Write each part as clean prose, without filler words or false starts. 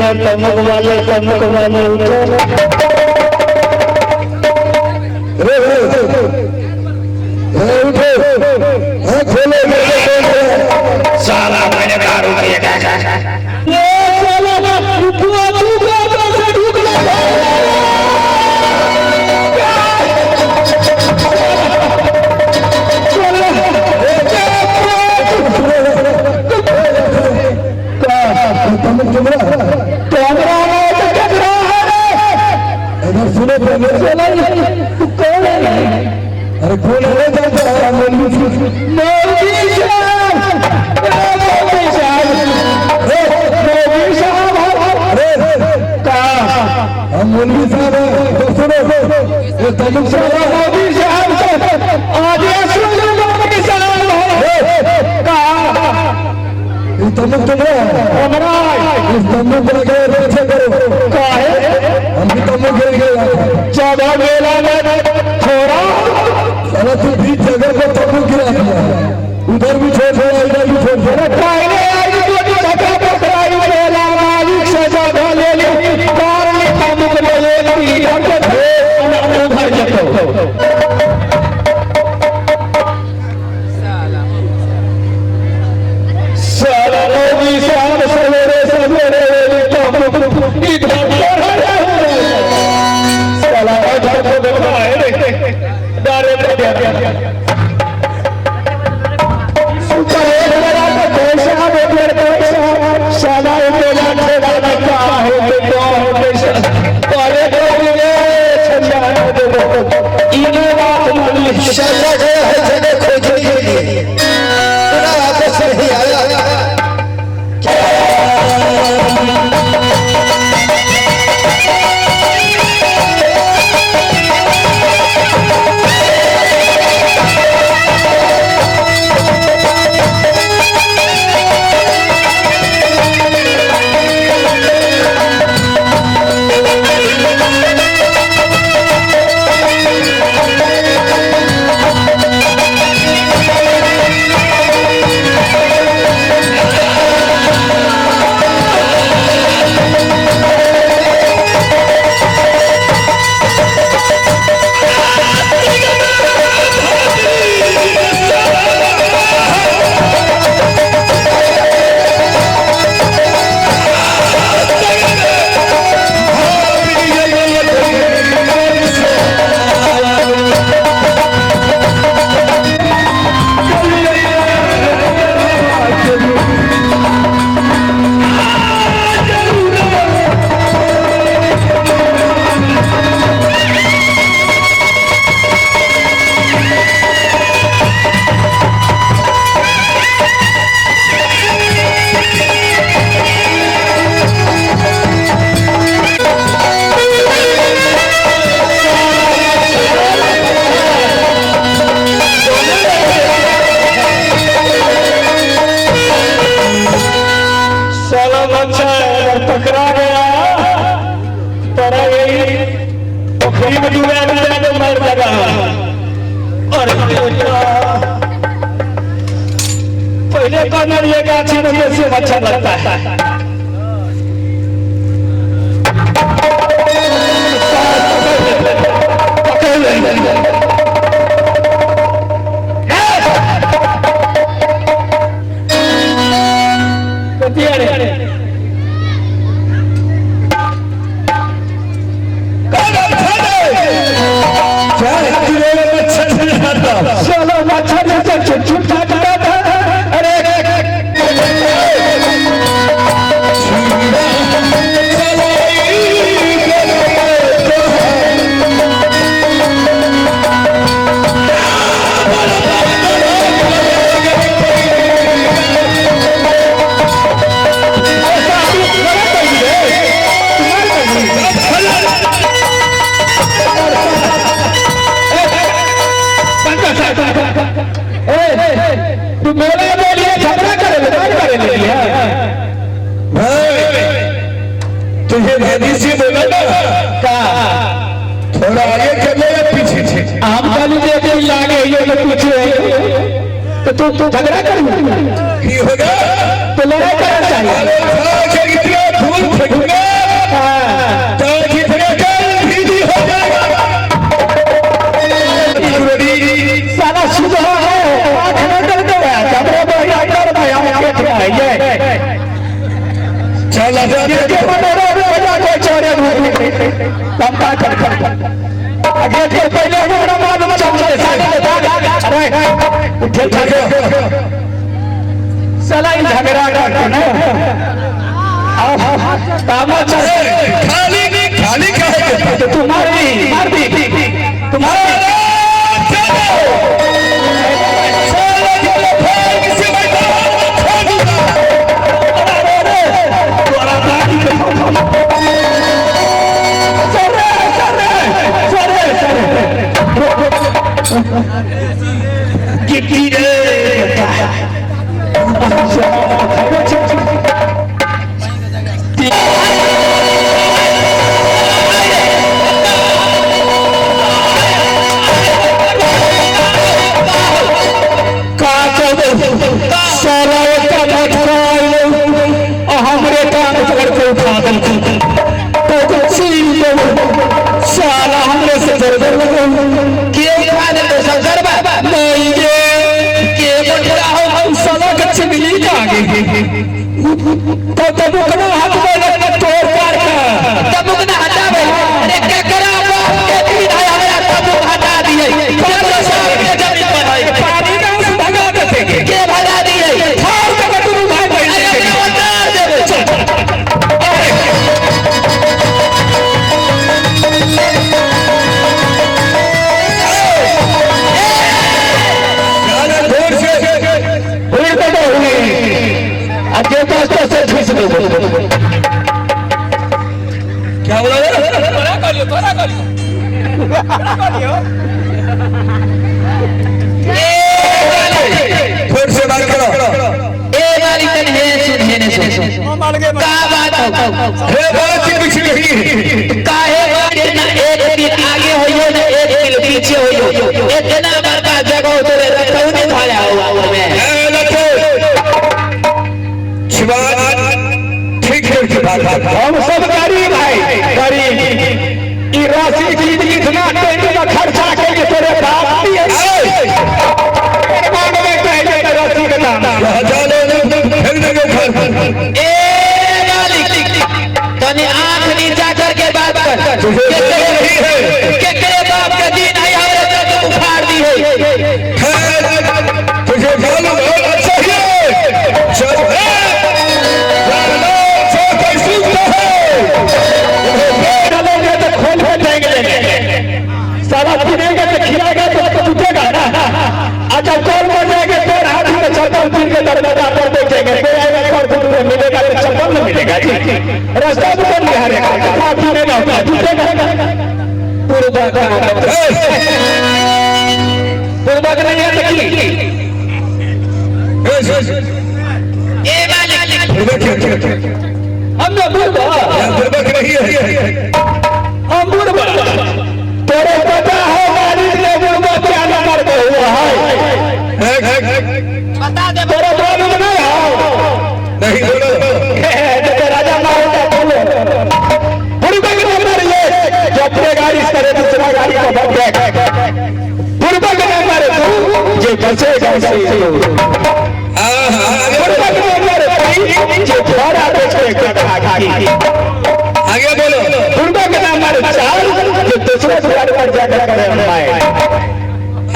ने तमुक वाले तमुक वाले उठो। रे रे रे उठो, हाँ खोलो, मेरे कौन है? साला मैंने दारू पिया। ये साला रुकुआ तू का से ढुकला। तमुक तुमरा कैमरा है तो कैमरा है। इधर सुनो पहले। तू कौन है? अरे कौन है नहीं जानता है मौलवी मौलवी साहब, मौलवी साहब, मौलवी साहब। अरे का हम मौलवी साहब हैं। इधर सुनो, ये तमुक साहब। मौलवी साहब आज सुन, मौलवी साहब का ये तमुक तुमरा हमरा इस तमुक को लगे पीछे करो। काहे? हम भी तमुक गिर गए। 14 मेला में छोड़ा। साला तू बीच जगह पर तमुक गिरा दिया, उधर भी छोड़ छोड़ा, इधर भी छोड़ छोड़ा। पहले आई तो झगड़ा पकड़ाई मेला मालिक से जगह ले ली, कार में तमुक ले ली, हम तो घर जतो। साला मौलवी साहब सवेरे सवेरे तमुक इधर साला इधर को देखो आए डरे साला मेला ठेला में का है के का है कैसे अरे तो ये छल्ला देबो इने बात मान ली। साला गया है जगह खोजने के लिए, पुनः वापस नहीं आया। साला मच्छर अगर पकड़ा गया तोरा यही पोखरी में डूबा डूबा के मर जाएगा। अरे बेटा पहले कौन ये गाछी में कैसे मच्छर लगता है। पकड़ ले। चलो मच्छर जैसे छुट छुट था। अरे तू मेला बोलिए झगड़ा करे ले करे ले। भाई तुझे भाभी से बोला ना का थोड़ा आगे चले या पीछे? हम खाली देखे लागे ये तो पीछे तो तू झगड़ा कर की होगा तो लड़ाई करना चाहिए। अरे इतना धूल फेंकूंगा। हम का कर आगे के पहले हमरा मालूम चल अरे उठे उठे साला ई झगड़ा करते ना तामा चल खाली खाली काहे के तो तू मार दी मार दी तुम्हारे कितनी रे साला एकटा मटका आइलो आ हमरे टांग पकड़ के उठा देलकै तो ओकरा छीन लेलकै। साला हमरे से जर लगल। के उठा देलकै शंकर बा? नहीं रे, के मोटरा हो? हम साला के चिंगली का आगे तो तब ओकरा हाथ में तोड़ पार के तबुक ना हटाबे। अरे केकरा बाप के दिन है हमरा तबुक हटा दिए? चलो साहब के जमीन पर है। पानी में उस भगा देते के के भगा दिए? फाड़ के दुनू भाई बहन अरे देते। अपना उतार देबे। चल अरे उड़ के तो हुई आ जे दोस्तों से घिस दो। क्या बोला रे? फिर से बात करो। ए वाली तन हे सुन हे ने सुन का बात हो? हे बात के पीछे नहीं है। काहे बात ना एक दिन आगे होइयो ना एक दिन पीछे होइयो, इतना बड़का जगह तोरे रखौ नहीं थाया हुआ में। ए लट्ठू, शिवाज ठीक करके बात कर। हम सब गरीब है गरीब। ई राशि चीज इतना टेंट में खर्चा के तोरे बाप भी है मांग में कहे तो राशि के दाम। जा लो फिर देंगे घर। ए मालिक तनी आंख नीचा करके बात कर। तुझे नहीं है। केकरे बाप के दिन है हमरे तक उखाड़ दी है। खैर, तुझे मालूम होना चाहिए जब है से पैसे है। डालेंगे तो खोल के जाएंगे लेने। साला पीनेगा तो खिलाएगा तो टूटेगा ना। अच्छा कौन मर जाएंगे तेरे हाथ में चप्पल पीन के दरवाजा पर देखेंगे कोई आएगा कौन टूटे मिलेगा तो चप्पल न मिलेगा जी। रास्ता तो बन गया रे खा पीनेगा टूटेगा। पूर्वा का नहीं है तो की ए मालिक हमने बुर्बा बुर्बक नहीं है। हम बुर्बा तेरे पता है मालिक ने बुर्बा क्या नंबर पे हुआ है? बता दे। तेरे मालूम नहीं है? नहीं बोलो। तो राजा महाराजा बोलो बुर्बा के नंबर ये जो अपने गाड़ी से करे दूसरा गाड़ी को भर दे। बुर्बा के नंबर तू जो बचेगा उसे बुर्बा के नंबर तीन जो भरा बेचेगा खाकी। आगे बोलो। बुर्बा के नंबर चार जो दूसरे द्वार पर जाकर करे माए।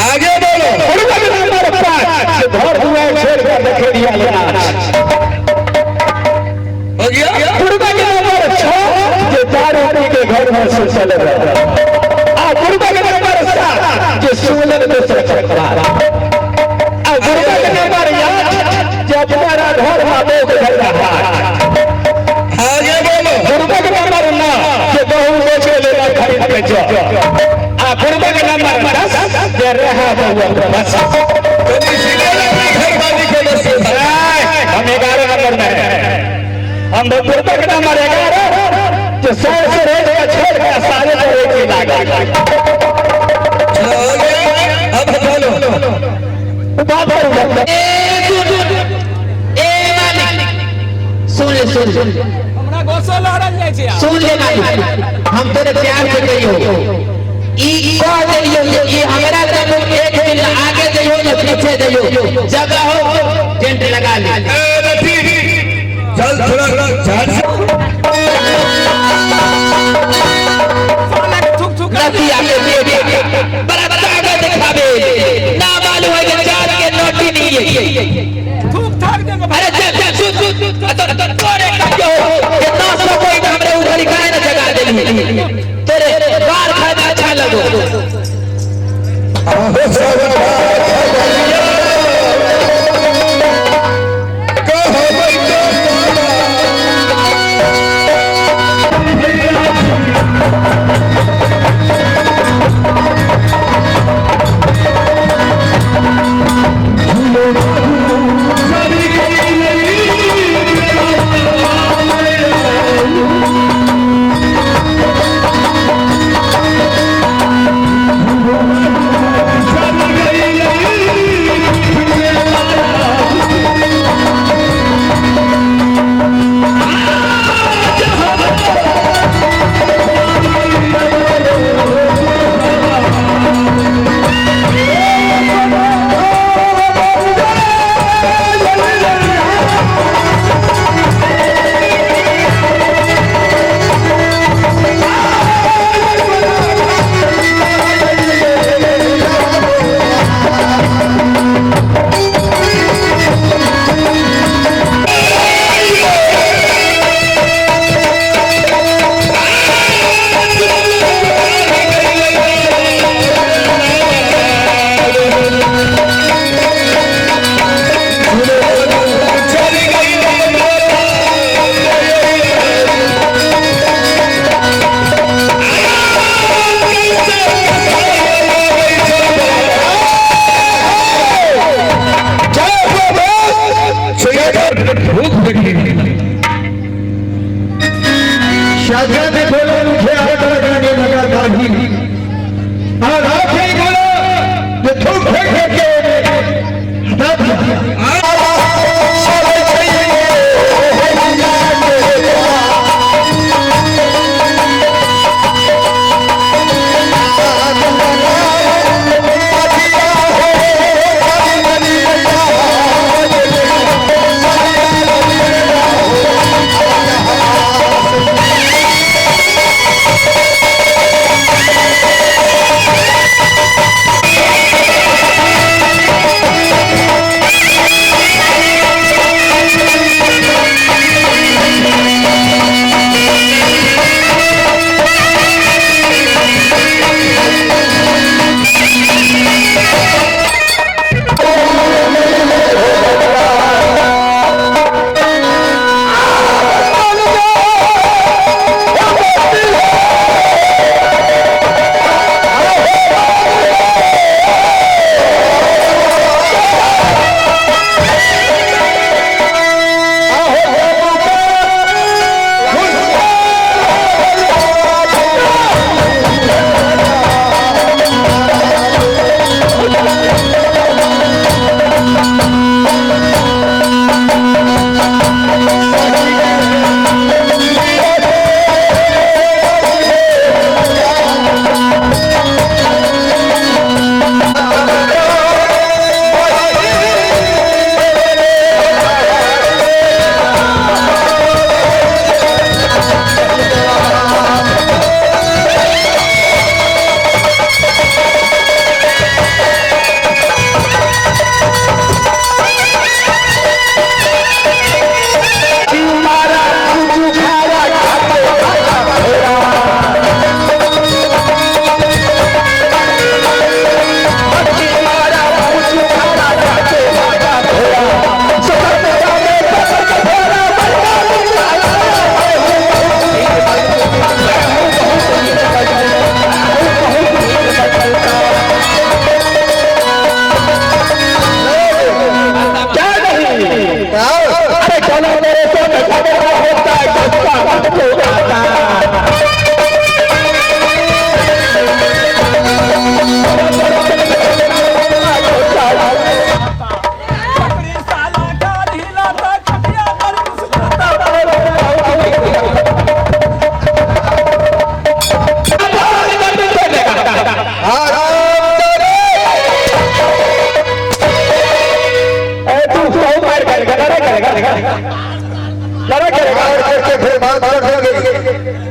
आगे बोलो। बुर्बा के नंबर पांच जो घर दुआर छोड़ कर रखे दिया हो गया। बुर्बा के नंबर छह जो दारू पी के घर में सुलझल आ बुर्बा के नंबर सात जो सोलन में सुलझल आ बुर्बा के नंबर आठ जो अपना घर में दो के घर रहा। आगे बोलो। बुर्बा के नंबर नौ जो गहूं बेचे लेकर खरीद के जो आ बुर्बा के नंबर 10 जे रहा बउआ बस। तो इसीलिए घर वाली को बस। हम 11 नंबर में हैं। हम बुर्बा के नंबर 11 जो 100 से रेट का छोड़ के सारे को एक ही लागा। हो गया। अब हटा लो। बात करूंगा। ए सुन ए मालिक सुन ले सुन हमरा गोसो लहरल जाइ छै। सुन ले मालिक हम तोरे प्यार से कहियो ई कह देलियो ई हमरा तक एक दिन आगे जइयो न पीछे जइयो जगह हो टेंट लगा ले। ए लठी चल थोड़ा झाड़ से। साला लगो। आहो सब कहबै तो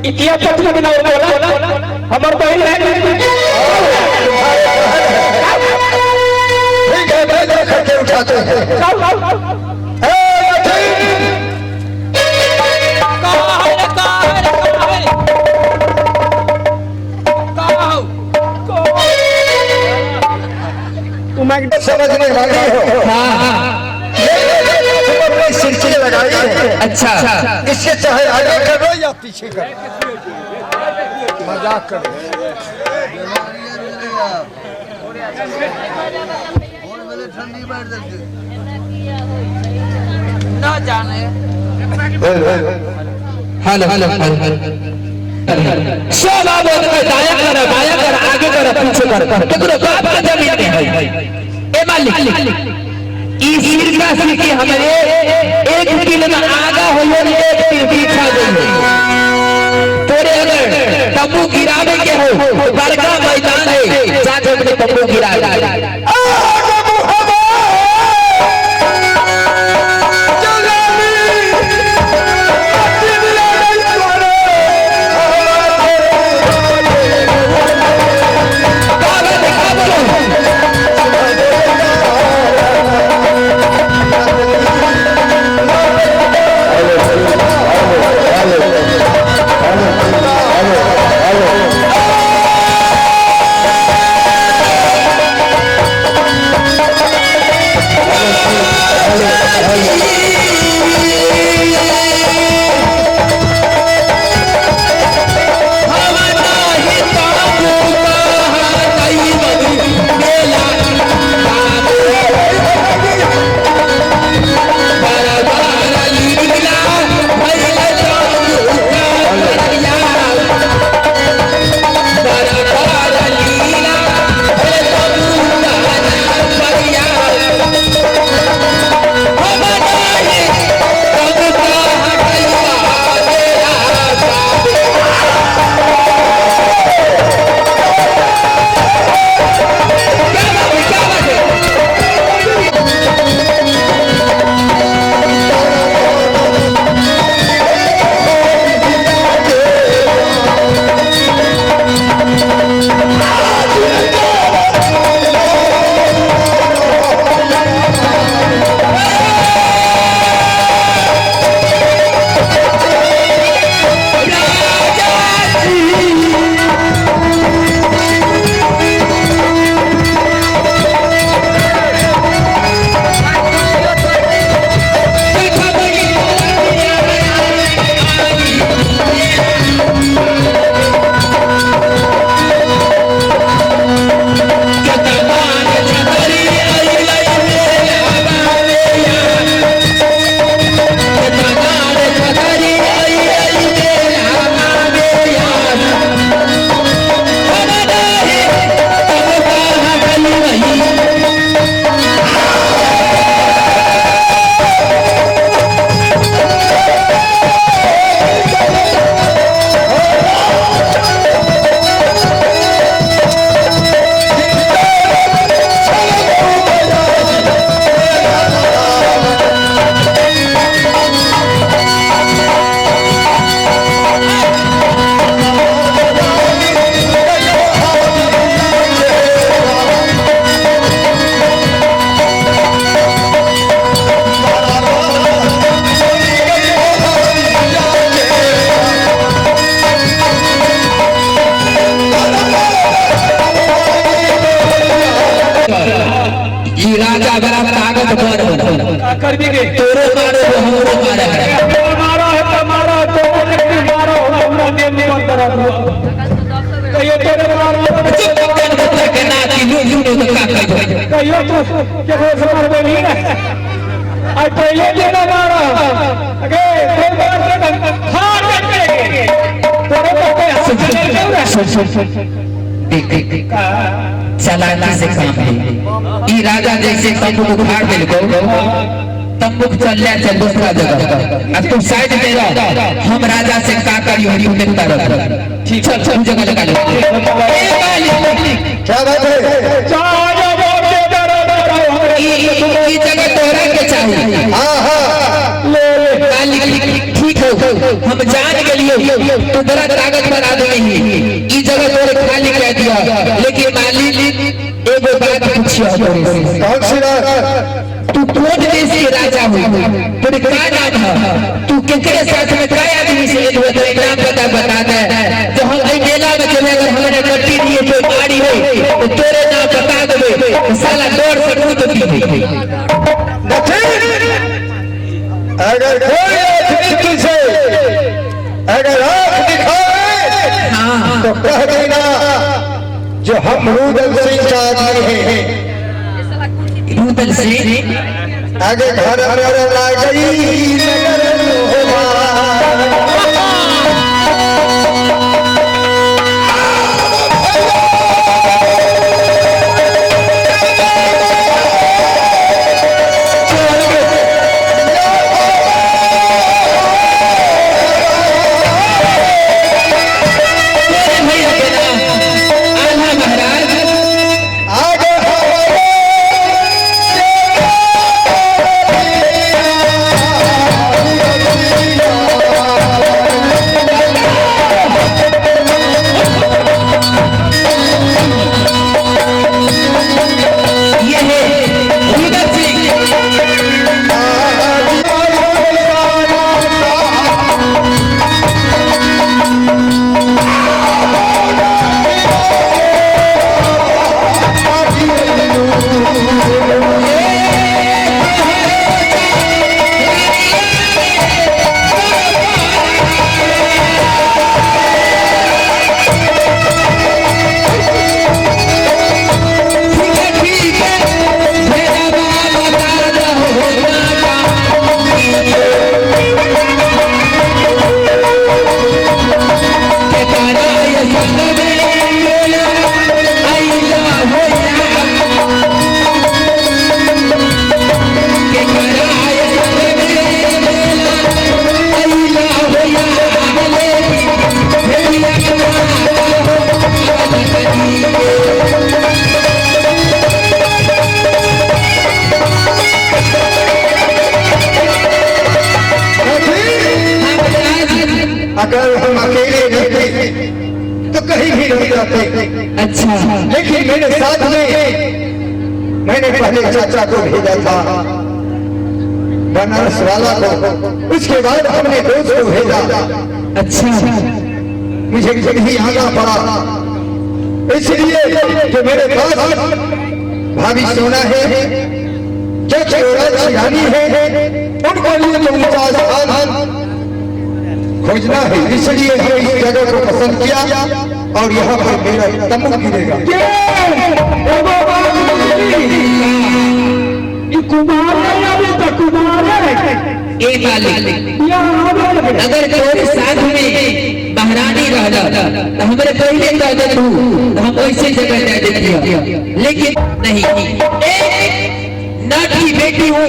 इतिहास पत्र बिना बोला हमार बहन है। ठीक है, मैं करके उठाते हैं। माइक समझने वाली हो। हाँ। तुम अपने सिरसे लगाई है। अच्छा। इससे चाहे आगे करो या पीछे करो, मजाक करो। न जाने। हेलो हेलो हेलो, सब आबो में दाया कर, बाया कर, आगे कर, पीछे कर, केकरो बाप के जमीन में है। ए मालिक, ई सिरका सिरकी हमरे एक तिल में आगा होयो, एक तिल पीछा गई। तोरे अगर तंबू गिरावे के हो तो बड़का मैदान है, जाके अपने तंबू गिरा दे। का बात है, का बोलो? क्या बात है? ई राजा बड़ा ताकतवर हो। कर भी गए। तोरो मारे हो, हमरो मारे है। मारा है तो मारा, तो मारो, हमरा नेम नियम करा दियो। कहियो तोरे मारो। चुप कर बच्चा के नाती लू लू तो का कहियो। कहियो तू केकरो से मारबे नहीं ना। आई पहले दिन मारा अगे तो मार के हार के तोरे तो पे हाथ चल। सुन सुन सुन, देख देख, चालाकी से काम है। ई राजा जैसे तंबू उखाड़ देलको, तंबू चल ले चल दूसरा जगह। अब तू साइड में रह, हम राजा से का करियो तू देखता रह। ठीक, चल चल जगह लगा ले। ए मालिक, क्या बात है? जा जा के दरबार हमरे। ई ई जगह तोरा के चाहिए। हाँ हाँ। ले ले। मालिक ठीक हो, हम जान गेलियो तू बड़ा ताकतवर आदमी ही। ई जगह तोरे खाली कह दिया, लेकिन मालिक एगो बात पूछियो तोरे से। कौन सी बात? तू कौन देश के राजा हो, तोरे का नाम है, तू केकरे साथ में काय आदमी से एल हुआ, तोरे नाम बता बता दे। जो हम एई मेला में चले अगर हमरे कट्टी दिए कोई मारी हो तो तोरे नाम बता देबे, तो साला डर से कूद दी। अगर कोई आदमी तुझे अगर आंख दिखाए तो कह देना जो हम रूदल सिंह का आदमी हैं। रूदल सिंह आगे घर घर गई नगर होवा। तेरे भैया के नाम आल्हा महाराज। आगे ये है रूदल सिंह। ठीक है ठीक है, मेरा बाबा दादा हो के तारा ये संग में मेला आइला होया, के तारा ये संग में मेला आइला होया, ले भेड़िया के हो कदी। अगर हम अकेले रहते तो कहीं भी नहीं जाते। अच्छा। लेकिन मेरे साथ में मैंने पहले चाचा को भेजा था बनारस वाला को, उसके बाद हमने दोस्त को भेजा। अच्छा। मुझे कहीं आना पड़ा, इसलिए जो मेरे पास भाभी सोना है, चाची और रानी है, उनको लिए तो ऊंचा स्थान खोजना है, इसलिए हमने इस जगह को पसंद किया और यहाँ पर मेरा तम्बू गिरेगा। एगो बात बुझली, ई कुमार नहीं आवे त कुमार है। ए मालिक, यहाँ आवे लगे। अगर तोरे साथ में महारानी रहला तो हमरे पहले कह दे तू, तो हम वैसे जगह दे देती, लेकिन नहीं। एक नाट की बेटी हूँ,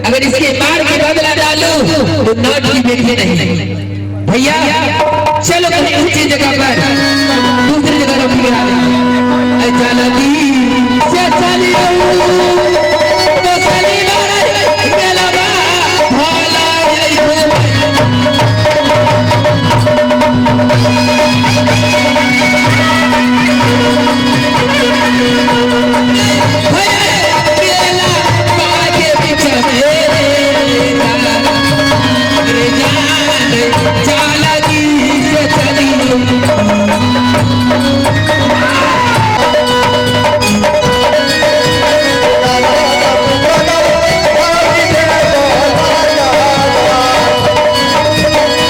अगर इसके मार के बदला डालू तो नाट की बेटी नहीं। भैया चलो कहीं ऊंची जगह पर दूसरी जगह रोटी गिरा दे।